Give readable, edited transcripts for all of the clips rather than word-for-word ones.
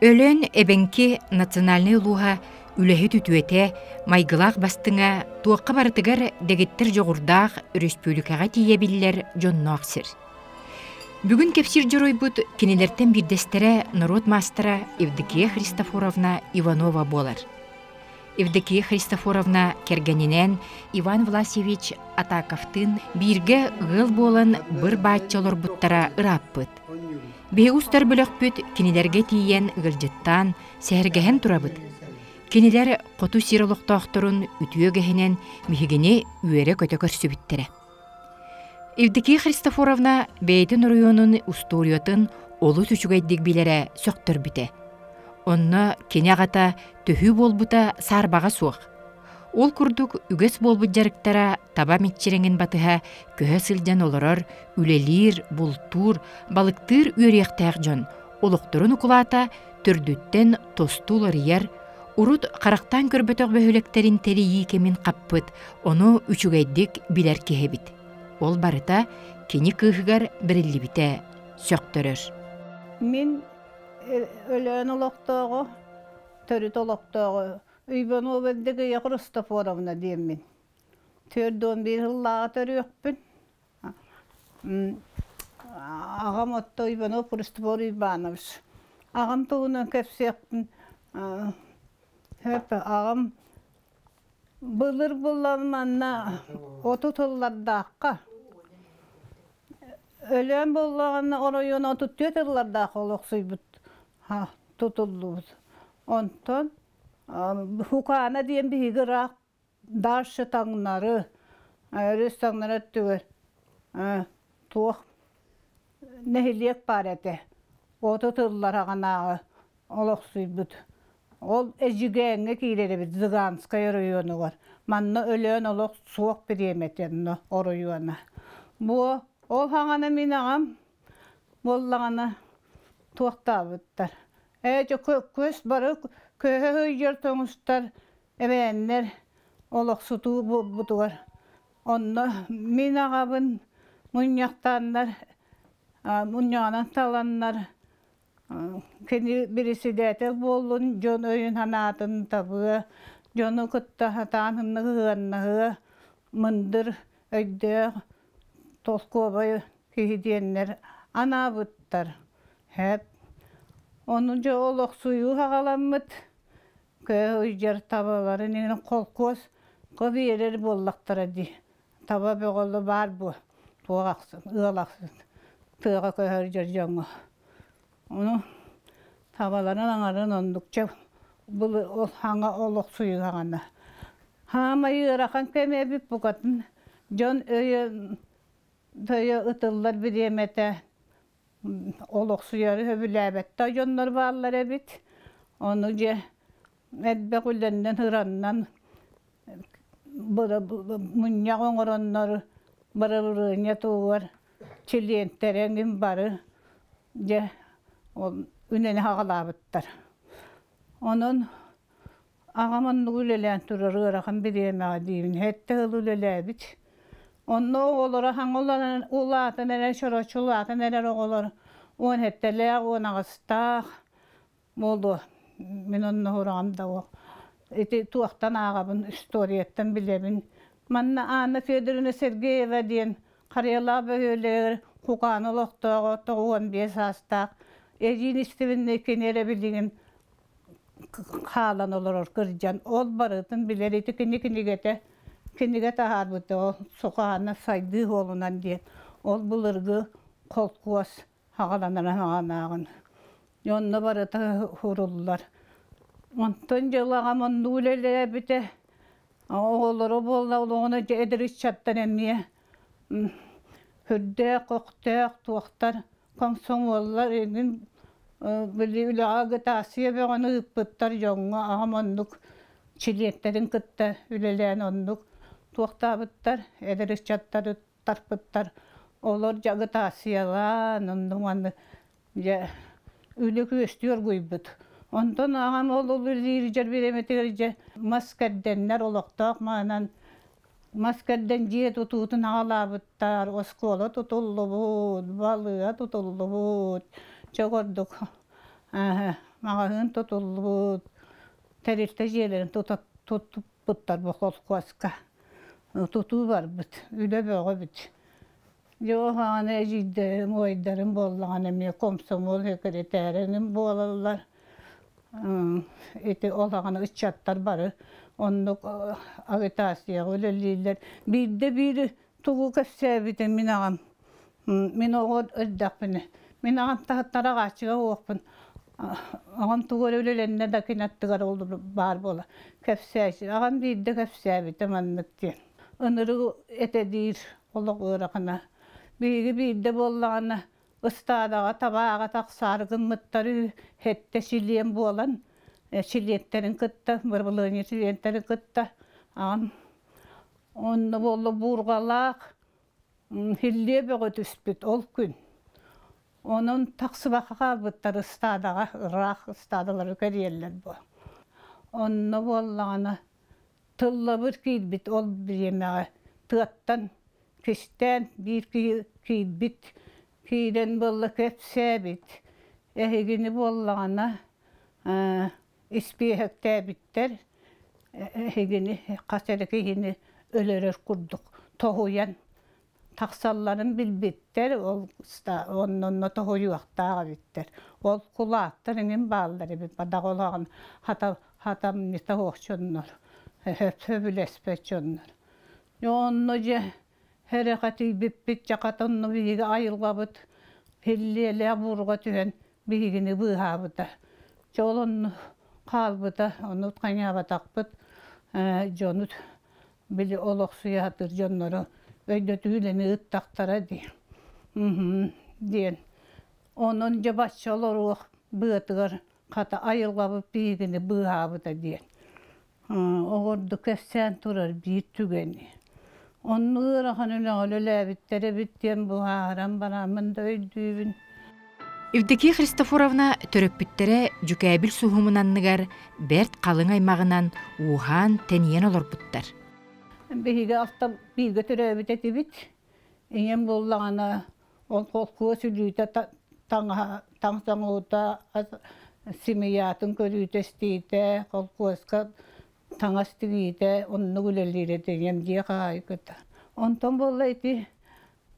Өлөөн эбэҥки национальнай улууһа үлэһит үтүөтэ, майгылаах бастыҥа, туохха барытыгар дэгиттэр дьоҕурдаах өрөспүүбүлүкэҕэ тиийэ биллэр дьонноох сир. Бүгүн кэпсиир дьоруойбут кинилэртэн биирдэстэрэ норуот маастара Евдокия Христофоровна Иванова буолар. Евдокия Христофоровна кэргэнинээн Иван Власьевич Атаковтыын бииргэ ыал буолан быр-бааччы олорбуттара ырааппыт. Биһиги устар бөлөхпүт кинилэргэ тиийэн ыалдьыттаан, сэһэргэһэн турабыт. Кинилэр хоту сир олохтоохторун үтүө үгэһинэн биһигини үөрэ-көтө көрсүбүттэрэ. Евдокия Христофоровна бэйэтин оройуонун устуоруйатын олус үчүгэйдик билэрэ сөхтөрбүтэ. Онно кини аҕата төһүү буолбута саарбаҕа суох. Ол курдук үгэс буолбут дьарыктара таба мэччирэҥин батыһа көһө сылдьан олорор, үлэлиир, бултуур, балыктыыр үөрүйэхтээх дьон олохторун укулаата төрдүттэн тосту уларыйар, урут харахтаан көрбөтөх бөһүөлэктэрин тэрийии кэмин хаппыт, ону үчүгэйдик билэр киһи эбит. Ол барыта кини кыыһыгар бэриллибитэ сөхтөрөр. Мин Өлөөн олохтооҕо, төрүт олохтооҕо Иванова Евдокия Христофоровна диэммин. 41 сыллааҕы төрүөхпүн. Аҕам отто Иванов Христофор Иванович. Аҕам туһунан кэпсиэхпин сөп. Аҕам былыр булан манна 30 сыллардаахха Өлөөн буоллаҕына оройуон 34 сыллардаах олохсуйбут тутуллубут. Онтон Хукаана диэн биһиги ыраах дальше таҥнары, өрүс таҥнары өттүгэр туох нэһилиэк баар этэ. 30 ыллар аҕанааҕы олохсуйбут. Ол Эдьигээҥҥэ киирэр эбит Зыганскай оройуонугар. Манна Өлөөн олох суох бириэмэтэ онно оройуона. Бу ол хаҥана мин аҕам буоллаҕына туохтаабыттар. Ээ дьэ көс бары көһө сылдьар тоҥустар эбээннэр олохсутуу буолбутугар онно мин аҕабын мунньахтааннар мунньаҕынан таланнар кини председатель буоллун дьон өйүн-санаатын табыа дьону кытта сатаан сыһыаннаһыа мындыр өйдөөх толкуобай киһи диэннэр анаабыттар һээп ону дьэ олохсуйуу саҕаламмыт Көһүйдэр табаларын иһин холкуос биэрэр буоллахтара дии. Таба бөҕөлө баар буо туох ахсын, ыал ахсын тыаҕа көһөр дьоҥҥо. Ону табаларын аҥарын оннукча ол хаҥа олохсуйуһаҕына. Хаамай ыарахан кэм эбит букатын дьон өйө өйө ытыллар бириэмэтэ олохсуйары сөбүлээбэттэр дьоннор бааллар эбит. Ону дьэ элбэх үлэннэн ыраннан мунньах оҥороннор бырабылыанньа туһугар чилиэнтэрэ эҥин бары дьэ ол үлэни саҕалаабыттар. Онон аҕам оннук үлэлээн турар ыарахан бириэмэҕэ диибин. Сэттэ сыл үлэлээбит. Онно оҕолоро саҥа улаатан эрэр, чороччу улаатан эрэр оҕолор 17-лээх, 18-таах буолуо. Мин онно ураҕам да суох. Ити туохтан ааҕабын, историяттан билэбин. Манна Анна Федоровна Сергеева диэн Харыйалаах бөһүөлэгэр Кукаан олохтооҕо 95 саастаах эдьиий истибиннэй кини эрэ билигин хаалан олорор кырдьан ол барытын билэр ити кини кинигэтэ кинигэ таһаарбыта ол сухаана сайдыы суолунан диэн ол былыргы холкуос хаҕаланара хаҕанааҕын онно барыта суруллар онтон дьылаҕам оннук үлэлээбитэ оҕолоро буолла олоҕуна дьэ эдэр ыччаттар эмиэ сүрдээх көхтөөх туохтар комсомоллар эҥин били үлэҕэ агитация бөҕөнү ыыппыттар дьоҥҥо аҕам оннук чилиэттэрин кытта үлэлээн оннук туохтаабыттар эдэр ыччаттары тарпыттар олор дьэ агитациялаан оннук аны дьэ үлэ күөстүү оргуйбут онтон аҕам ол үлэлиир дьэр бириэмэтигэр дьэ мас кэрдэннэр олохтоох маанан Мас кэрдэн дьиэ тутуутун аҕалаабыттар, оскуола тутуллубут, балыыһа тутуллубут, чэ курдук. Маҕаһыын тутуллубут, тэрилтэ дьиэлэрин туппуттар бу холкуоска. Тутуу барбыт, үлэ бөҕө эбит. Дьэ ол саҕана эдьиийдэрим, убайдарым буоллаҕына эмиэ комсомол сэкирэтээриним буолаллар. Ити ол саҕана ыччаттар бары оннук агитацияҕа үлэлииллэр. Биирдэ биир тугу кэпсээбитим мин аҕам мин оҕо эрдэхпинэ мин аҕам таһыттар аҕааччыга уохпун аҕам тугу эрэ үлэлэннэ да кини аттыгар ол баар буола кэпсээччи аҕам биирдэ кэпсээбитэ маннык диэн ынырык этэ диир олох ыарахана биһиги биирдэ буоллаҕына ыстаадаҕа табааҕа тахсаары гыммыттары сэттэ чилиэн буолан чилиэттэрин кытта бырабылыанньа чилиэнтэрин кытта аҕам Онно буолла буурҕалаах һиллиэ бөҕө түспүт ол күн. Онон тахсыбакка хаалбыттар ыстаадаҕа, ыраах ыстаадалары кэрийэллэр буо. Онно буоллаҕына тыллабыр киирбит ол бириэмэҕэ тыаттан кистээн биир киһи киирбит, киирэн буолла кэпсээбит. Эһигини буоллаҕына испииһэктээбиттэр эһигини хас эрэ киһини өлөрөр курдук тоһуйан тахсалларын билбиттэр ол онно тоһуйуохтаах эбиттэр ол кулаактар эҥин бааллар эбит бадаҕа хата хатамньыта суох дьоннор сөбүлэспэт дьоннор онно дьэ Эрэхэтийбиппит дьаката онно биһиги айылҕабыт һиллиэлээх буурҕа түһэн биһигини быыһаабыта. Дьэ ол онно хаалбыта, ону хайаабатахпыт дьону били олохсуйа сатыыр дьоннору өйдөтүүлэни ыыттахтара дии диэн. Онон дьэ бачча олоруох быатыгар хата айылҕабыт биһигини быыһаабыта диэн. Оҕордук кэпсээн турар биир түгэни. Онно ыарахан үлэҕэ үлэлээбиттэр эбит диэн быһааран бараммын да өйдүүбүн. Евдокия Христофоровна төрөппүттэрэ дьүкээбил суһумун анныгар бэрт халыҥ аймаҕынан ууһаан, тэнийэн олорбуттар. Биһиги алта бииргэ төрөөбүт этибит. Ийэм буоллаҕына ол холкуос үлүүтэ таҥаһа таҥ-таҥуута семьятын көрүүтэ-истиитэ, холкуоска таҥас тигиитэ оннук үлэлиир этэ ийэм дьиэ хаһаайката. Онтон буолла ити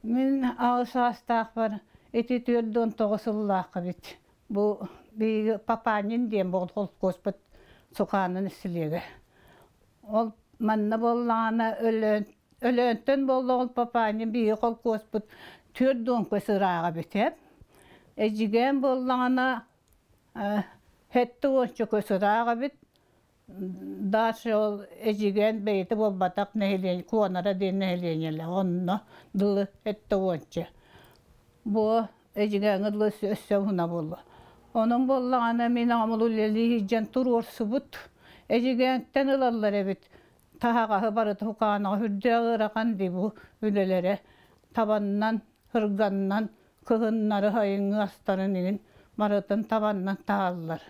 мин аҕыс саастаахпар ити 49 сыллаахха эбит. Бу биһиги Папанин диэн бу холкуоспут Сухаанын селиэгэ. Ол манна буоллаҕына Өлөөн Өлөөнтөн буолла ол Папанин биһиги холкуоспут 40 көс ырааҕа бүтэр. Эдьигээн буоллаҕына 70 көс ыраах эбит. Дальше ол Эдьигээн бэйэтэ буолбатах нэһилиэнньэ Куонара диэн нэһилиэнньэлээх онно дылы 70. Бу Эдьигээҥҥэ дылы өссө уһуна буолла. Онон буоллаҕына мин аҕам үлэлии сылдьан туруорсубут. Эдьигээнтэн ылаллар эбит. Таһаҕаһы барыта хукаанаҕа үрдээх ыарахан дии бу үлэлэрэ. Табаннан, ырганнан, кыһыннары сайыҥҥы астарын иһин барытын табаннан таһаллар.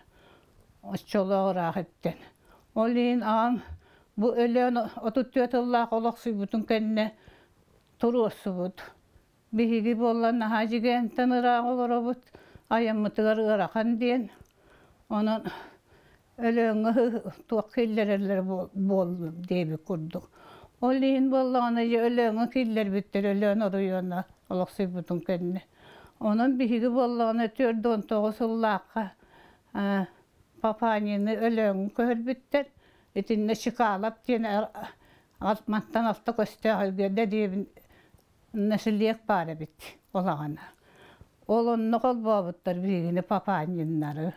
Оччолоох ыраах иттэн. Ол иһин аҕам бу Өлөөн 34 сыллаах олохсуйбутун кэннэ туруорсубут. Биһиги буолла наһаа дьигээнтэн ыраах олоробут, айаммытыгар ыарахан диэн. Онон Өлөөҥҥө туох киллэрэллэр буоллун диэбит курдук. Ол иһин буоллаҕына дьэ Өлөөҥҥө киллэрбиттэр Өлөөн оройуона олохсуйбутун кэннэ. Онон биһиги буоллаҕына 49 сыллаахха Папанины Өлөөҥҥө көһөрбүттэр. Итиннэ Чкалов диэн мантан алта көстөөх Өлгөдө диэбин нэһилиэк баар эбит улаҕана. Ол онно холбообуттар биһигини Папаниннары.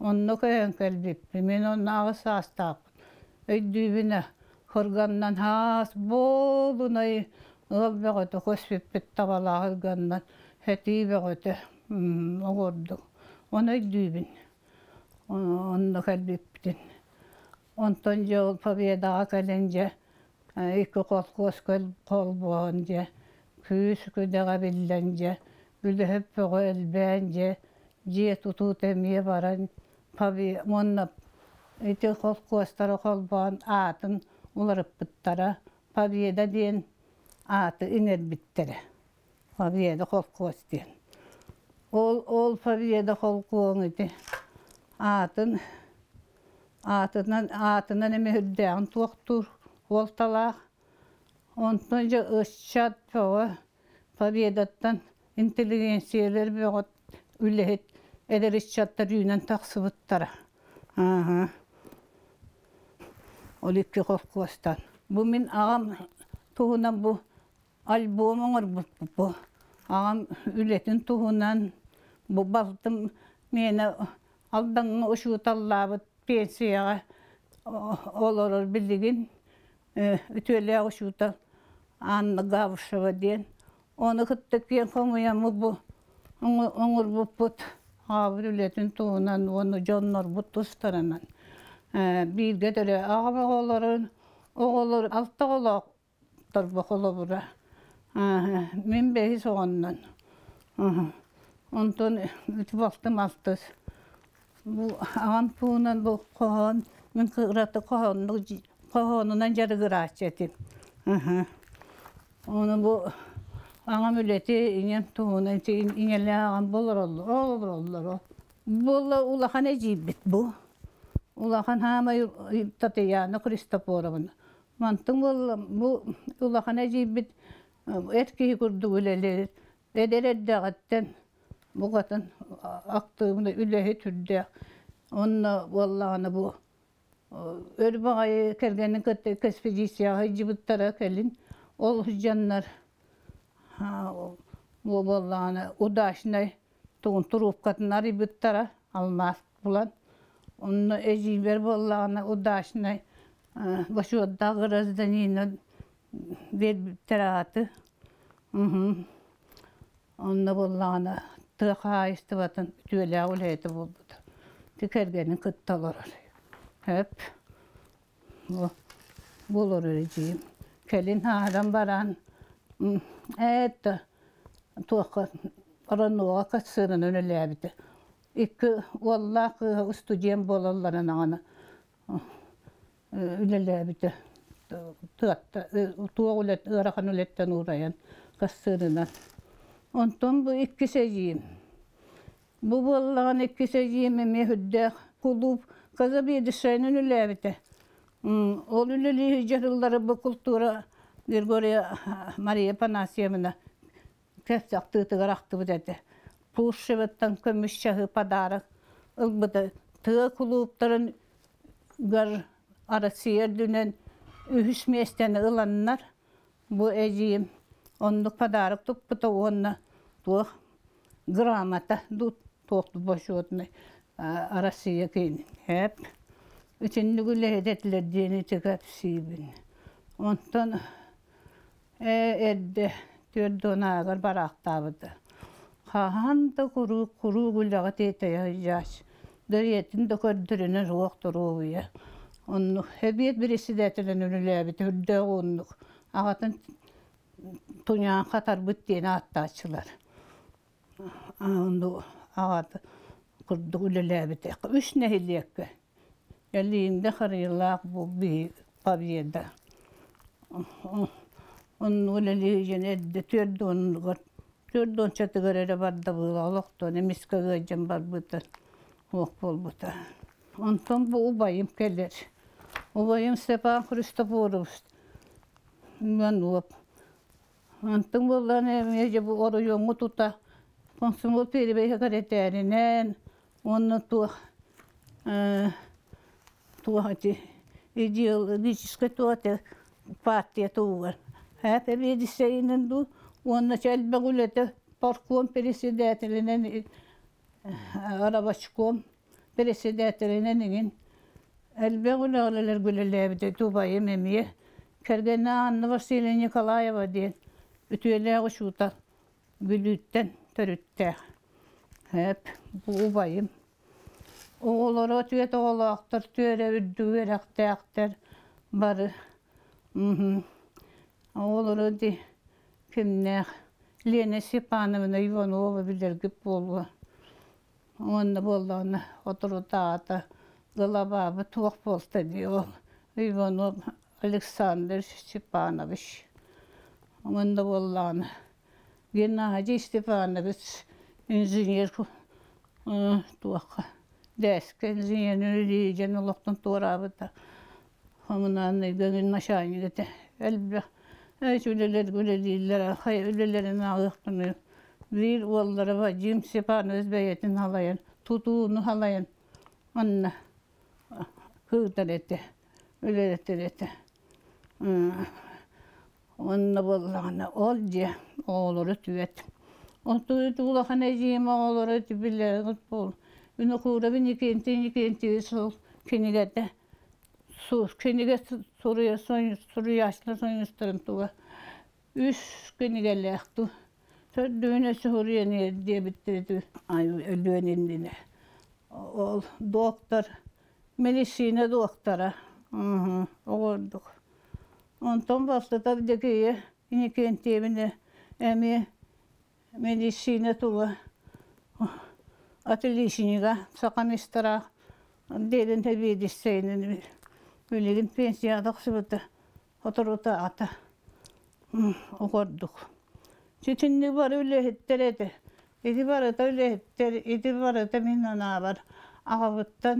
Онно көһөн кэлбиппин. Мин онно аҕыс саастаахпын. Өйдүүбүн ээ, хырганнан хаас буолунай ыал бөҕөтө көспүппүт табалаах ырганнан сэтии бөҕөтө оҕурдук. Ону өйдүүбүн. Онно кэлбиппитин. Онтон дьэ ол Победаҕа кэлэн дьэ икки холкуос холбоон дьэ күүс күдэҕэ биллэн дьэ үлэһит бөҕө элбээн дьэ дьиэ тутуута эмиэ баран уонна ити холкуостары холбоон аатын уларыппыттара Победа диэн ааты иҥэрбиттэрэ Победа холкуос диэн. Ол ол Победа холкуоҥ ити. Аатын аатынан аатынан эмэ үрдээҕин туохтуур уолталаах. Онтон дьэ ыччат бөҕө Победаттан интеллигенциялар бөҕө үлэһит эдэр ыччаттар үүнэн тахсыбыттара. Ааһа. Ол икки холкуостан. Бу мин аҕам туһунан бу альбом оҥорбуппут бу. Аҕам үлэтин туһунан бу балтым миэнэ Алдаҥҥа учууталлаабыт пенсияҕа олорор билигин үтүөлээх учуутал Анна Габышева диэн. Ону кытта киэҥ хомуйаммыт бу оҥорбуппут аҕабыт үлэтин туһунан уонна дьоннорбут тустарынан бииргэ төрөө аҕам оҕолорун оҕолор алта оҕолоох торбох холобура мин бэһис оҕоннон онтон үтү балтым алтыс бу аҕам туһунан бу хоһоон мин кырата хоһооннук хоһоонунан дьарыгырааччы этим ону бу аҕам үлэти ийэм туһунан ийэлээх аҕам олороллор олороллоро буолла улахан эдьиийбит бу улахан хаамай Татьяна Христофоровна Мантыҥ буолла бу улахан эдьиийбит эр киһи курдук үлэлиир. Эдэр эрдэҕиттэн букатын актыыбынай үлэһит үрдээх. Онно буоллаҕына бу өр баҕайы кэргэнин кытта экспедицияҕа сылдьыбыттара кэлин ол дьоннор бу буоллаҕына удачнай тугун туруупкатын арыйбыттара алмаас булан. Онно эдьиийбэр буоллаҕына удачнай Бочуоттаах гражданина биэрбиттэр ааты. Онно буоллаҕына тыа хаһаайыстыбатын үтүөлээх үлэһитэ буолбута. Ити кэргэнин кытта олорор. Сөп. Бу олорор эдьиийим. Кэлин ааһан баран это туохха Роноҕа кассирынан үлэлээбитэ. Икки уоллаах кыыһа устудьуон буолалларын аҕана үлэлээбитэ тыатта туох үлэ ыарахан үлэттэн уурайан кассирынан онтон бу иккис эдьиийим бу буоллаҕына иккис эдьиийим эмиэ сүрдээх кулууп заведующайынан үлэлээбитэ ол үлэлии дьарыллары бу култуура Григория Мария Афанасьевна кэс ахтыытыгар ахтыбыт этэ Пушеваттан көмүс чаһы подарок ылбыта тыа кулууптарын гар Россия үрдүнэн үһүс миэстэни ыланнар бу эдьиийим оннук подарок туппута уонна туох грамота туох бочуотунай Россия киинин эп итинник үлэһит этилэр диэн ити кэпсиибин онтон Ээ, эрдэ 40 ааҕар бараахтаабыта. Хаһан да куруук куруук үлэҕэ тиэтэйэ сылдьааччы. Дэриэтин да көрдөрүнэ суох доруобуйа. Оннук эбиэт председателинэн үлэлээбитэ үрдээх уоннук. Аҕатын Туйаан хатарбыт диэн ааттааччылар. Онну аҕата курдук үлэлээбитэ. Үс нэһилиэккэ. Элиинде Харыйалаах бу Победа. Онну үлэлиир эрдэ түөрт уонугар түөрт уончатыгар эрэ барда быыла олохтон эмискэ ыалдьан барбыта суох буолбута. Онтон бу убайым кэлэр. Убайым Степан Христофорович Иванов Онтуҥ буоллаҕына эмиэ дьэ бу оройуоҥҥа тута комсомол первэй сэкирэтээринэн уонна туох туох ити идеологическай туох этэ партия туһугар сэбиэдиссэйинэн дуу уонна элбэх үлэтэ партком председателинэн рабочком председателинэн иҥин элбэх үлэҕэ үлэлээбитэ убайым эмиэ кэргэнэ Анна Васильевна Николаева диэн үтүөлээх учуутал Бүлүүттэн төрүттээх эп бу убайым оҕолоро түөрт оҕолоохтор түөрэ үрдүк үөрэхтээхтэр бары оҕолоро ди кимнээх Лена Степановна Иванова билэргит буолуо Уонна буоллаҕына соторутааҕыта главабыт туох буолта дии ол Иванов Александр Степанович. Уонна буоллаҕына Геннадий Степанович инженер туохха Дээскэ инженерин үлэлиирдьэн олохтон туораабыта. Хомунааннай көҥүл начальник этэ. Элбэх үлэлэргэ үлэлииллэр, хайа үлэлэрин ааҕыахпыный. Биир уоллара Вадим Степанович бэйэтин халайан, тутууну халайан манна ыытар этэ, үлэлэтэр этэ. Онно буоллаҕына ол дьиэ оҕолоро түөт. Онтуйут улахан эдьиийим оҕолоро билэҕит буол. Винокуровы Никентий Никентьевич ол кинигэтэ кинигэ суруйа суруйааччылар союзтарын туга үс кинигэлээх дуу төрдүһүн өссө суруйан диэбиттэрэ өлүөн иннинэ ол доктор медицина доктора оҕордук Онтон бастатар дьэкиийэ Иннокентьевна эмиэ медицина тула отличнига сахамистара диэн сэбиэдиссэйинэн билигин пенсияҕа тахсыбыта соторутааҕыта окордук. Ситинник бары үлэһиттэр этэ. Ити барыта үлэһиттэр, ити барыта мин анаабар аҕабыттан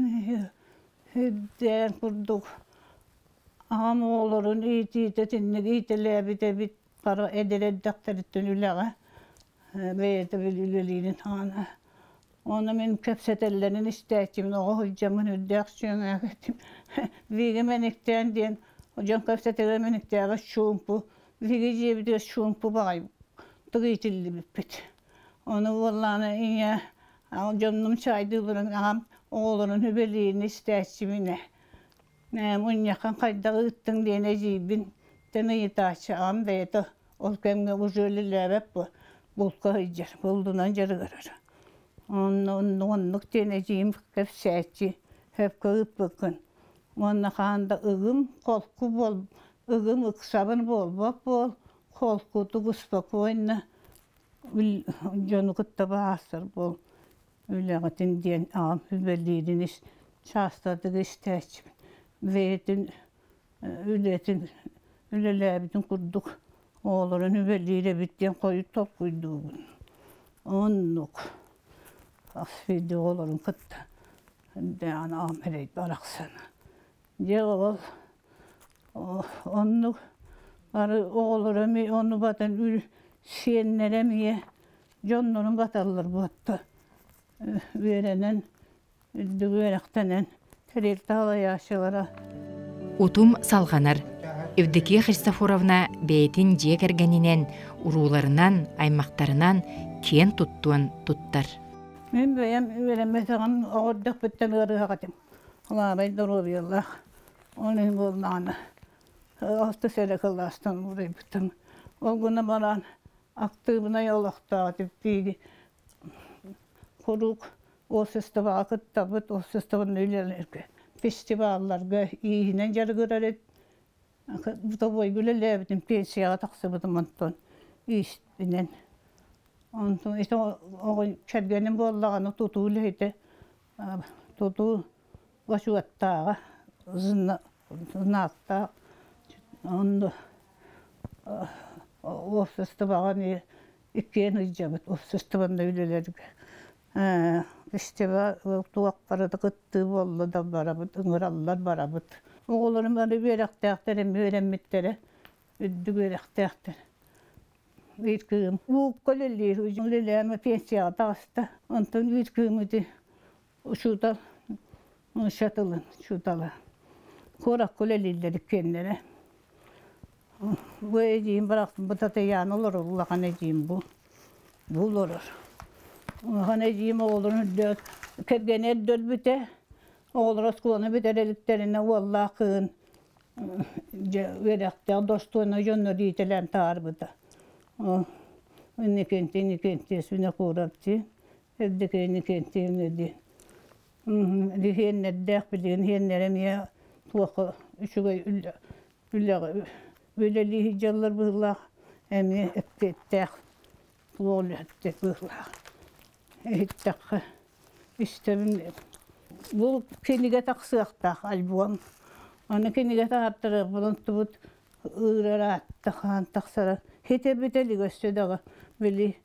үрдээн курдук Аҕам оҕолорун иитиитэ итинник иитэлээбит эбит, хара эдэр эрдэхтэриттэн үлэҕэ бэйэтэ үлэлиирин саҕана. Уонна мин кэпсэтэллэрин истээччибин, оҕо сылдьаммын үрдээх сүөҥээх этим. Биһиги мэниктээн диэн дьон кэпсэтэрэ мэниктээҕэ чуумпу, биһиги дьиэбитигэр чуумпу баҕайы иитиллибиппит. Ону буоллаҕына ийэ дьоннум чаайдыылларын аҕам оҕолорун үбэлиирин истээччибин ээ. Мунньаххын хайдах ыыттыҥ диэн эдьиийбин тэн ыйытааччы аҕам бэйэтэ ол кэмҥэ уже үлэлээбэт буо булка сылдьар булдунан дьарыгырар онно оннук диэн эдьиийим кэпсээччи сөпкө ыыппыккын уонна хаһан да ыгым холку буол ыгым ыксабын буолбат буол холкутук спокойно дьону кытта баһаастар буол үлэҕитин диэн аҕам сүбэлиирин саастардык истээччибин. Бэйэтин үлэтин үлэлээбитин курдук оҕолорун үлэлиир эбит диэн хойут толкуйдуубун. Оннук Аспиди оҕолорун кытта дээн аҕам эрэй барахсан. Дьэ ол оннук бары оҕолоро эмиэ ону батан сиэннэрэ эмиэ дьоннорун баталлар буотта үөрэнэн үрдүк үөрэхтэнэн тэрилтэ салайааччылара Утум салҕанар. Евдокия Христофоровна бэйэтин дьиэ кэргэнинэн, урууларынан, аймахтарынан киэн туттуон туттар. Мин бэйэм үөрэммэтэҕим оҕордохпуттан ыарыһах этим. Лаабай доруобуйалаах. Ол иһин буоллаҕына алтыс эрэ кылаастан уурайбытым. Ол гына баран актыыбынай олохтоох тиги куруук уопсастыбаҕа кыттабыт, уопсастыбаннай үлэлэргэ, фестивалларга ииһинэн дьарыгырар эт. Бытовойга үлэлээбитим, пенсияҕа тахсыбытым онтон ииспинэн. Онтон ити оҕо кэргэним буоллаҕына тутуу үлэһитэ, тутуу бочуоттааҕа, знактаах. Онно уопсастыбаҕа эмиэ иккиэн ыдьабыт уопсастыбаннай үлэлэргэ. Фестиваль туох барыта кыттыы буолла да барабыт, ыҥыраллар барабыт. Оҕолорум бары үөрэхтээхтэр эмиэ үөрэммиттэрэ, үрдүк үөрэхтээхтэр. Биир кыыһым уукка үлэлиир, үлэлээн пенсияҕа таҕыста. Онтон биир кыыһым ити учуутал нуучча тылын учуутала. Куоракка үлэлииллэр иккиэннэрэ. Бу эдьиийим барахсан бу Татыйаана олорор, улахан эдьиийим бу. Бу олорор. Улахан эдьиийим оҕолорун үрдүгэр кэргэнэ эрдэ өлбүтэ. Оҕолоро оскуоланы бүтэрэ иликтэринэ уоллаах кыыһын дьэ үөрэхтээх достойнай дьоннор иитэлээн таһаарбыта. Инникинти Инникинти Винокуровти Эрдики Инникинти диэн. Иһиэннэрдээх билигин иһиэннэрэ эмиэ туохха үчүгэй үлэҕэ үлэлии сылдьаллар быһыылаах эмиэ эппиэттээх туох үлэһиттэр быһыылаах иһиттэххэ истэбин бу кинигэ тахсыахтаах альбом аны кинигэ таһаартарыахпын онтубут ыырар аатта хаан тахсара хитэ бүтэ илик өссө даҕа били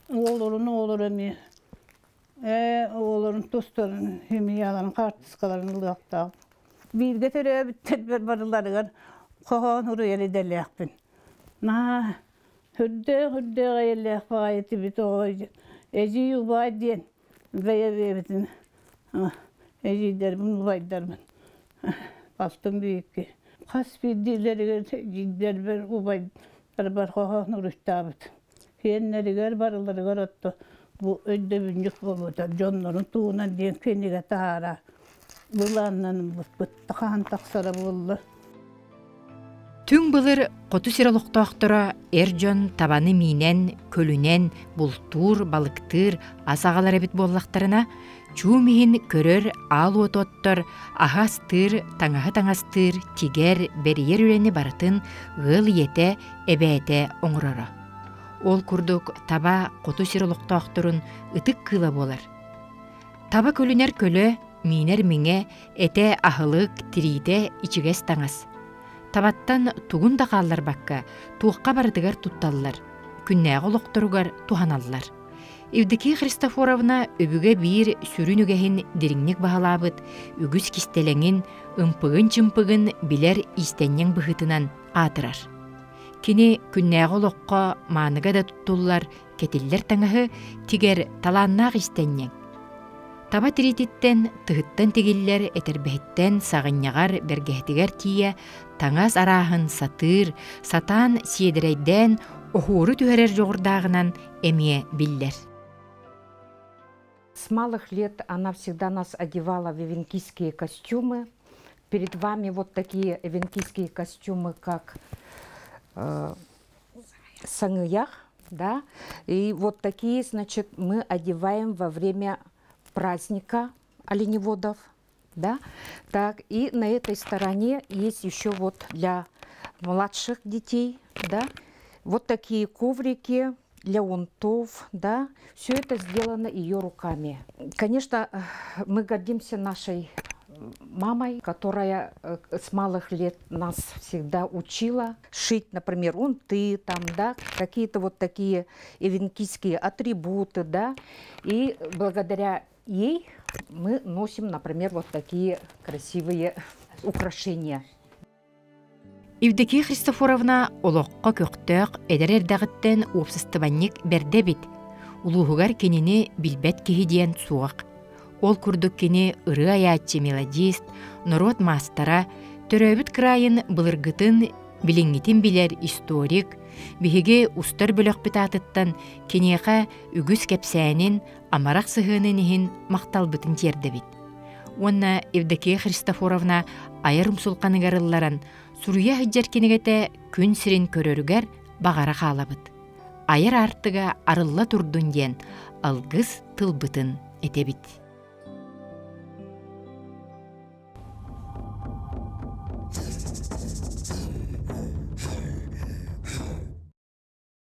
Оҕолорун оҕолоро эмиэ ээ оҕолорун тустарын, химияларын, хаартыскаларын ылыахтаах. Бииргэ төрөөбүттэр барыларыгар хоһоон уруйар идэлээхпин. Наһаа үрдээх үрдээх эйэлээх баҕайы тибит оҕо эдьиий убаай диэн бэйэ-бэйэбитин эдьиийдэрбин убайдарбын балтым биһикки хас биирдиилэригэр эдьиийдэрбэр убайдарбар хоһоон уруйтаабыт. Сиэннэригэр барыларыгар отто бу өйдөбүнньүк буолбута дьоннорун туһунан диэн кинигэ таһаара былааннаныммыппыт хаһан тахсара буолла. Түҥ былыр хоту сир олохтоохторо эр дьон табаны миинэн, көлүнэн, бултуур, балыктыыр ас аҕалар эбит буоллахтарына, чуум иһин көрөр аал уоту оттор, аһы астыыр, таҥаһы таҥастыыр, тигэр, бэрийэр үлэни барытын ыал ийэтэ, эбээтэ оҥороро. Ол курдук таба хоту сир олохтоохторун ытык кыыла буолар. Таба көлүнэр көлө, миинэр миҥэ, этэ аһылык, тириитэ ичигэс таҥас. Табаттан тугун да хаалларбакка, туохха барытыгар тутталлар, күннээҕи олохторугар туһаналлар. Евдокия Христофоровна өбүгэ биир сүрүн үгэһин дириҥник баһылаабыт, үгүс кистэлэҥин, ымпыгын-чымпыгын билэр иистэнньэҥ быһыытынан аатырар. Кини күннээҕи олоххо мааныга да туттуллар, кэтиллэр таҥаһы тигэр талааннаах иистэнньэҥ. Таба тириититтэн, тыһыттан тигиллэр этэрбэһиттэн саҕынньаҕар, бэргэһэтигэр тиийэ таҥас арааһын сатыыр, сатаан сиэдэрэйдээн оһуору түһэрэр дьоҕурдааҕынан эмиэ биллэр. С малых лет она всегда нас одевала в эвенкийские костюмы. Перед вами вот такие эвенкийские костюмы, как э, саңыях, да, и вот такие, значит, мы одеваем во время праздника оленеводов, да. Так, и на этой стороне есть еще вот для младших детей, да, вот такие коврики для унтов, да, все это сделано ее руками. Конечно, мы гордимся нашей мамой, которая э, с малых лет нас всегда учила шить, например, унты, там, да, какие-то вот такие эвенкийские атрибуты, да, и благодаря ей мы носим, например, вот такие красивые украшения. Евдокия Христофоровна олоххо көхтөөх эдэр эрдэҕиттэн уопсастыбанньык бэрдэ эбит. Улууһугар кинини билбэт киһи диэн суох. Ол курдук кини ырыа айааччы мелодист, норуот маастара, төрөөбүт кыраайын былыргытын, билиҥҥитин билэр историк, биһиги устар бөлөхпүт аатыттан киниэхэ үгүс кэпсээнин, амарах сыһыанын иһин махталбытын тиэрдэбит. Уонна Евдокия Христофоровна айар умсулҕаныгар ылларан, суруйа сылдьар кинигэтэ күн сирин көрөрүгэр баҕара хаалабыт. Айар аартыга арылла турдун диэн алгыс тылбытын этэбит.